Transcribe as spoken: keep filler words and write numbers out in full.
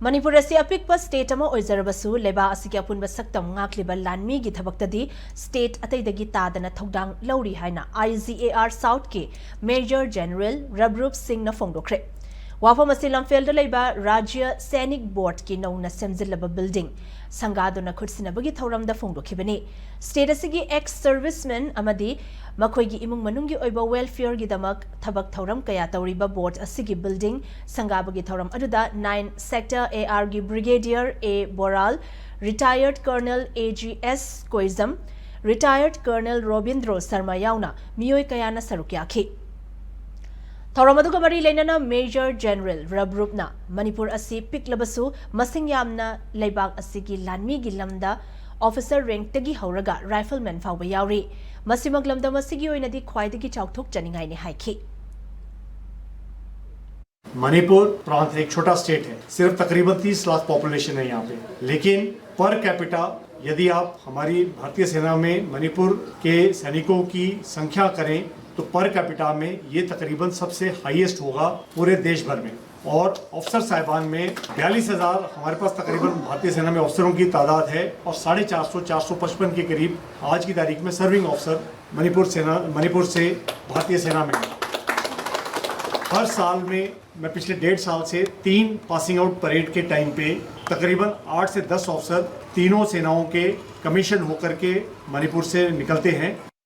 ꯃꯅꯤꯄꯨꯔ ꯑꯁꯤ ꯑꯄꯤꯛꯄ ꯁ꯭ꯇꯦꯠ ꯑꯃ ꯑꯣꯏꯖꯔꯕꯁꯨ, ꯂꯩꯕꯥꯛ ꯑꯁꯤꯒꯤ ꯑꯄꯨꯟꯕ ꯁꯛꯇꯝ ꯉꯥꯛꯂꯤꯕ ꯂꯥꯟꯃꯤꯒꯤ ꯊꯕꯛꯇꯗꯤ ꯁ꯭ꯇꯦꯠ ꯑꯇꯩꯗꯒꯤ ꯇꯥꯗꯅ ꯊꯧꯗꯥꯡ ꯂꯧꯔꯤ ꯍꯥꯏꯅ ꯑꯥꯏ ꯖꯤ ꯑꯦ ꯑꯥꯔ ꯁꯥꯎꯠꯀꯤ ꯃꯦꯖꯔ ꯖꯦꯅꯔꯦꯜ ꯔꯕꯔꯨꯞ ꯁꯤꯡꯅ ꯐꯣꯡꯗꯣꯛꯈ꯭ꯔꯦ꯫ ꯋꯥꯐꯝ ꯑꯁꯤ ꯂꯝꯐꯦꯜꯗ ꯂꯩꯕ ꯔꯥꯖ꯭ꯌ ꯁꯦꯅꯤꯛ ꯕꯣꯔꯗꯀꯤ ꯅꯧꯅ ꯁꯦꯝꯖꯤꯜꯂꯕ ꯕꯤꯜꯗꯤꯡ ꯁꯪꯒꯥꯗꯨꯅ ꯈꯨꯠꯁꯤꯟꯅꯕꯒꯤ ꯊꯧꯔꯝꯗ ꯐꯣꯡꯗꯣꯛꯈꯤꯕꯅꯤ꯫ ꯁ꯭ꯇꯦꯠ ꯑꯁꯤꯒꯤ ꯑꯦꯛꯁ ꯁꯔꯚꯤꯁꯃꯦꯟ ꯑꯃꯗꯤ ꯃꯈꯣꯏꯒꯤ ꯏꯃꯨꯡ ꯃꯅꯨꯡꯒꯤ ꯑꯣꯏꯕ ꯋꯦꯜꯐꯤꯌꯔꯒꯤꯗꯃꯛ ꯊꯕꯛ ꯊꯧꯔꯝ ꯀꯌꯥ ꯇꯧꯔꯤꯕ ꯕꯣꯔꯗ ꯑꯁꯤꯒꯤ ꯕꯤꯜꯗꯤꯡ ꯁꯪꯒꯥꯕꯒꯤ ꯊꯧꯔꯝ ꯑꯗꯨꯗ ꯅꯥꯏꯟ ꯁꯦꯛꯇꯔ ꯑꯦ ꯑꯥꯔꯒꯤ brigadier A Boral, retired colonel A G S Koijam, retired colonel Robindro Sharma ꯌꯥꯎꯅ ꯃꯤꯑꯣꯏ ꯀꯌꯥꯅ ꯁꯔꯨꯛ ꯌꯥꯈꯤ꯫ ꯊꯧꯔꯝ ꯑꯗꯨꯒ ꯃꯔꯤ ꯂꯩꯅꯅ ꯃꯦꯖꯔ ꯖꯦꯅꯔꯦꯜ ꯔꯕꯔꯨꯞꯅ ꯃꯅꯤꯄꯨꯔ ꯑꯁꯤ ꯄꯤꯛꯂꯕꯁꯨ ꯃꯁꯤꯡ ꯌꯥꯝꯅ ꯂꯩꯕꯥꯛ ꯑꯁꯤꯒꯤ ꯂꯥꯟꯃꯤꯒꯤ ꯂꯝꯗ ꯑꯣꯐꯤꯁꯔ ꯔꯦꯡꯛꯇꯒꯤ ꯍꯧꯔꯒ ꯔꯥꯏꯐꯜꯃꯦꯟ ꯐꯥꯎꯕ ꯌꯥꯎꯔꯤ꯫ ꯃꯁꯤꯃꯛ ꯂꯝꯗꯝ ꯑꯁꯤꯒꯤ ꯑꯣꯏꯅꯗꯤ ꯈ꯭ꯋꯥꯏꯗꯒꯤ ꯆꯥꯎꯊꯣꯛꯆꯅꯤꯡꯉꯥꯏꯅꯤ ꯍꯥꯏꯈꯤ꯫ मणिपुर प्रांत एक छोटा स्टेट है, सिर्फ तकरीबन तीस लाख पॉपुलेशन है यहाँ पे, लेकिन पर कैपिटा यदि आप हमारी भारतीय सेना में मणिपुर के सैनिकों की संख्या करें तो पर कैपिटा में ये तकरीबन सबसे हाईएस्ट होगा पूरे देश भर में। और अफसर साहिबान में बयालीस हज़ार हमारे पास तकरीबन भारतीय सेना में अफसरों की तादाद है और साढ़े चार सौ, चार सौ पचपन के करीब आज की तारीख में सर्विंग अफसर मणिपुर सेना, मणिपुर से भारतीय सेना में हैं। हर साल में मैं पिछले डेढ़ साल से तीन पासिंग आउट परेड के टाइम पे तकरीबन आठ से दस अफसर तीनों सेनाओं के कमीशन होकर के मणिपुर से निकलते हैं।